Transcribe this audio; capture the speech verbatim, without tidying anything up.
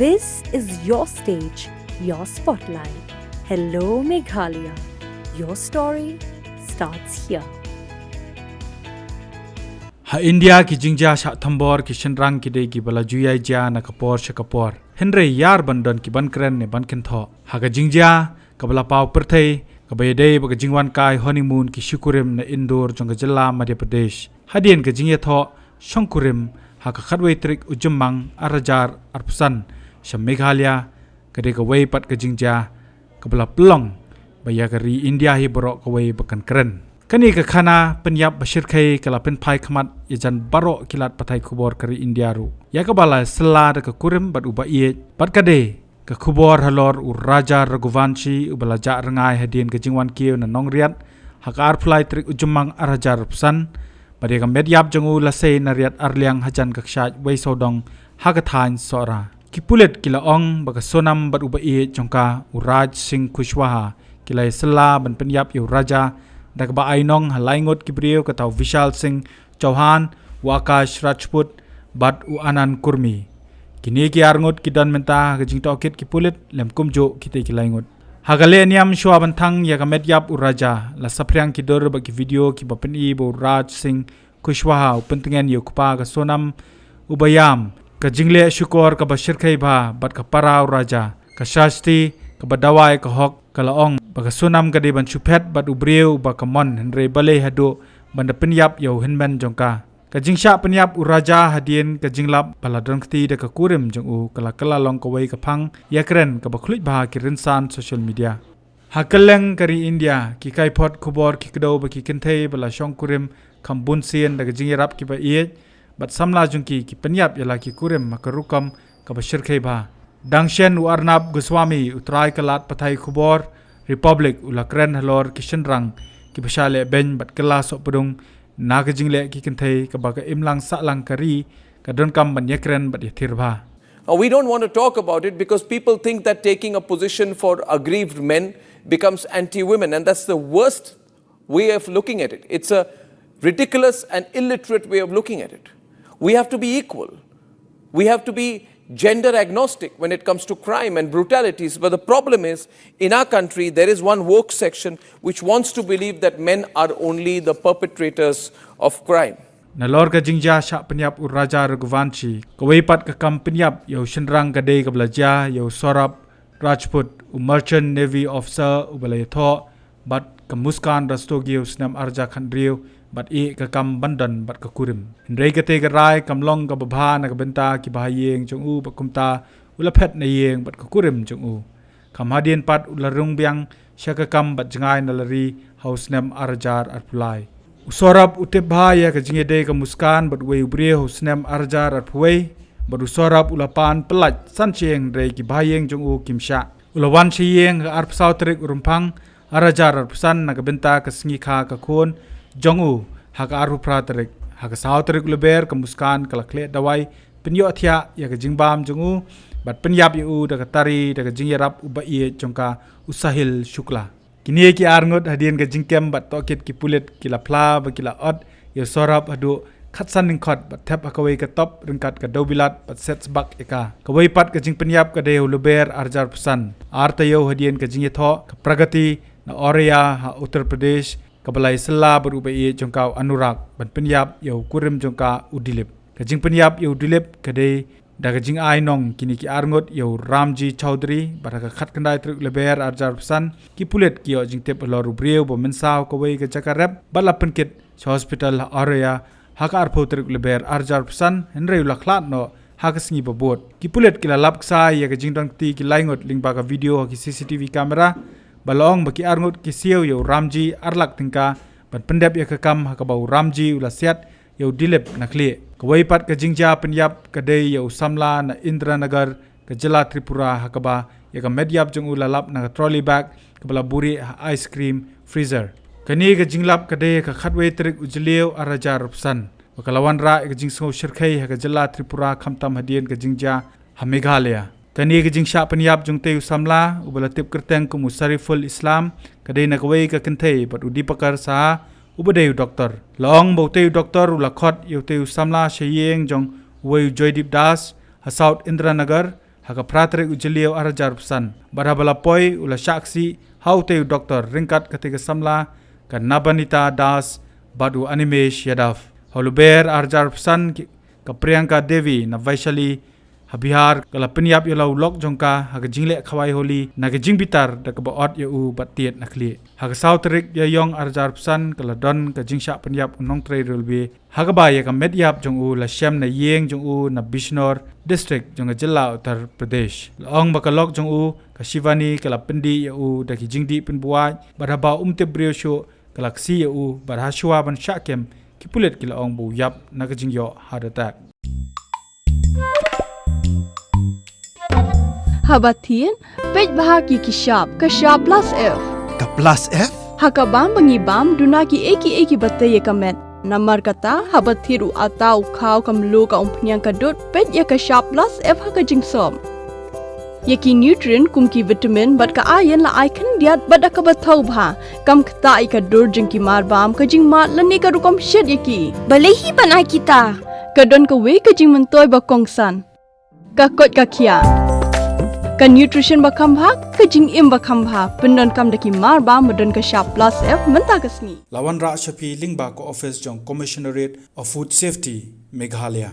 This is your stage, your spotlight. Hello, Meghalaya. Your story starts here. Ha India ki jingjia shah thombor ki shynrang ki dei kiba la ju ïai jia na ka por sha ka por. Hynrei ïar ban don ki ban kren ne ban kynthoh. Ha ka jingjia kaba la paw pyrthei kaba ïadei bad ka jingwan kai honeymoon ki shongkurim na Indore jong ka jylla Madhya Pradesh. Hadien ka jingïathoh shongkurim ha ka khatwei tarik u Jymmang ar hajar arphew san sha Meghalaya, ka dei kawei pat ka jingjia kaba la pynlong ba ïa ka ri India hi baroh kawei ba kan kren. Kane ka khana pynïap ba shyrkhei ka la pynphai khmat ïa jan baroh ki lad pathai khubor ka ri India ruh, ïa kaba la sylla da ka kurim bad uba ïeit, bad ka dei ka khubor halor u Raja Raghuvanshi uba la jah rngai hadien ka jingwan kiew na Nongriat ha ka arphew lai tarik u Jymmang ar hajar arphew san. Bad ïa ka met ïap jong u la sei na Riat Arliang hajan ka kshaid Weisawdong ha ka thaiñ Sohra. Ki pulit ki la ong ba ka Sonam bad uba ïeit jong ka, u Raj Singh Kushwaha, ki la ïasylla ban pynïap ïa u Raja da kaba ai nong ha lai ngut ki briew, kata u Vishal Singh Chauhan, u Akash Rajput bad u Anand Kurmi. Kine ki ar ngut ki don mynta ha ka jingtohkit ki pulit lem kumjuh kitei ki lai ngut. Ha ka lehniam shuwa ban thang ïa ka met ïap u Raja, la saphriang ki dur bad ki video kiba pyni ba u Raj Singh Kushwaha u pyntngen ïa u kpa ka Sonam uba ïam. Ka jingleh shukor kaba shyrkhei bha bad ka para u Raja, ka shasti kaba dawa ïa ka hok, ka la ong ba ka Sonam ka dei ban shu phet bad u briew uba ka mon, hynrei balei haduh ban da pynïap ïa u hynmen jong ka. Ka jingshah pynïap u Raja hadien ka jinglap ba la don kti da ka kurim jong u ka la kylla long kawei ka phang ïakren kaba khluit bha ha ki rynsan social media. Ha kylleng ka ri India, ki kaiphod khubor ki kdew ba ki kynthei ba la shongkurim kham bunsien da ka jingïarap kiba ïeit bad samla jong ki, ki pynïap ïa la ki kurim ha ka rukom kaba shyrkhei bha. Dang shen u Arnab Goswami, u trai ka lad pathai khubor Republic, u la kren halor ki shynrang kiba shah leh beiñ bad kylla sohpdung na ka jingleh ki kynthei kaba ka imlang sahlang ka ri ka donkam ban ïakren bad ïathir bha. Now, we don't want to talk about it because people think that taking a position for aggrieved men becomes anti women, and that's the worst way of looking at it. It's a ridiculous and illiterate way of looking at it. We have to be equal. We have to be gender agnostic when it comes to crime and brutalities. But the problem is, in our country, there is one woke section which wants to believe that men are only the perpetrators of crime. Nalor ka jingjia shah pynïap u Raja Raghuvanshi, kawei pat ka kam pynïap ïa u shynrang ka dei kaba la jia ïa u Saurabh Rajput, u Merchant Navy officer uba la ïathoh bad ka Muskan Rastogi ha u snem ar hajar khathynriew bad ïeh ka kam ban don bad ka kurim. Hynrei katei ka rai kam long kaba bha na ka bynta ki bahaïing jong u bad kumta u la phet na ïing bad ka kurim jong u. Kham hadien pat u la rung biang sha ka kam bad jngai na la ri ha u snem ar hajar arphew lai. U Saurabh u tip bha ïa ka jingïadei ka Muskan bad uwei u briew ha u snem ar hajar arphew wei, bad u Saurabh u la pan pyllait san shyieng, hynrei ki bahaïing jong u kim shah. U la wan sha ïing ha ka arphew saw tarik u Rymphang ar hajar arphew san na ka bynta ka sngi kha ka khun jong u ha ka arphew phra tarik. Ha ka saw tarik u Lber ka Muskan ka la khleh dawai pynïohthiah ïa ka jingbam jong u bad pynïap ïa u da ka tari da ka jingïarap u ba ïeit jong ka, u Sahil Shukla. Kine ki ar ngut, hadien ka jingkem bad tohkit ki pulit, ki la phla ba ki la ot ïa u Saurabh haduh khatsan lyngkhot bad thep ha kawei ka top ryngkat ka dewbilat bad set sbak ïa ka. Kawei pat ka jingpynïap ka dei ha u Lber ar hajar arphew san, ar taïew hadien ka jingïathoh ka Pragati na Auraiya ha Uttar Pradesh, kaba la ïasylla bad u ba ïeit jong ka, u Anurag, ban pynïap ïa u kurim jong ka, u Dilip. Ka jingpynïap ïa u Dilip ka dei da ka jingai nong kine ki ar ngut ïa u Ramji Chowdhury bad ha ka khatkhyndai tarik u Lber ar hajar arphew san ki pulit ki ïoh jingtip halor u briew ba mynsaw ha kawei ka jaka rep bad la pynkit sha hospital ha Auraiya ha ka arphew tarik u Lber ar hajar arphew san, hynrei u la khlad noh ha ka sngi ba bud. Ki pulit ki la lap ksai ïa ka jingdon kti ki lai ngut lyngba ka video ha ki C C T V camera ba la ong ba ki ar ngut ki siew ïa u Ramji ar lak tyngka ban pyndep ïa ka kam ha kaba u Ramji u la siat ïa u Dilip na khlieh. Kawei pat ka jingjia pynïap ka dei ïa u samla na Indiranagar ka jylla Tripura ha kaba ïa ka met ïap jong u la lap na ka trolley bag kaba la buhrieh ha ice cream freezer. Kane ka jinglap ka dei ha ka khatwei tarik u Jylliew ar hajar arphew san. Ba ka la wanrah ïa ka jingsngew shyrkhei ha ka jylla Tripura khamtam hadien ka jingjia ha Meghalaya. Kane ka jingshah pynïap jong utei u samla uba la tip kyrteng kum u Sariful Islam ka dei na kawei ka kynthei bad u Dipakar Saha uba dei u doktor. La ong ba utei u doktor u la khot ïa utei u samla sha ïing jong uwei u Joydeep Das ha South Indiranagar ha ka phra tarik u Jylliew ar hajar arphew san. Bad haba la poi u la shah ksih ha utei u doktor ryngkat katei ka samla ka Nabanita Das bad u Animesh Yadav. Ha u Lber ar hajar arphew san ki, ka Priyanka Devi na Vaishali ha Bihar ka la pynïap ïa la u lok jong ka ha ka jingleh khawai Holi na ka jingbitar da kaba ot ïa u bad tied na khlieh. Ha ka saw tarik Ïaiong ar hajar arphew san ka la don ka jingshah pynïap u nongtrei railway ha kaba ïa ka met ïap jong u la shem na ïing jong u na Bijnor district jong ka jylla Uttar Pradesh. La ong ba ka lok jong u ka Shivani ka la pyndih ïa u da ki jingdih pynbuaid bad haba um tip briew shuh ka la ksih ïa u bad ha shuwa ban shah kem ki pulit ki la ong ba u ïap na ka jingïoh heart attack. Haba thied, peit bha ki ki shap, ka shap plus F. Ka plus F? Ha ka bam ba ngi bam, duna ki ei ki ei ki ba tei ïa ka met. Namar kata, haba thied u ata u khaw ka mluh ka umphniang ka dud, peit ïa ka shap plus F ha ka jingsop. Ïa ki nutrient kum ki vitamin bad ka iron la ai khyndiat bad da kaba thaw bha. Kam ktah ïa ka dur jong ki mar bam, ka jingmad lane ka rukom shet ïa ki. Balei hi ban ai kita? Ka don kawei ka jingmyntoi ba kongsan. Ka koit ka khiah. Ka nutrition ba kham bha, ka jingim ba kham bha. Pyndonkam da ki mar bam ba don ka shap plus F mynta ka sngi. La wanrah sha phi lyngba ka office jong Commissionerate of Food Safety, Meghalaya.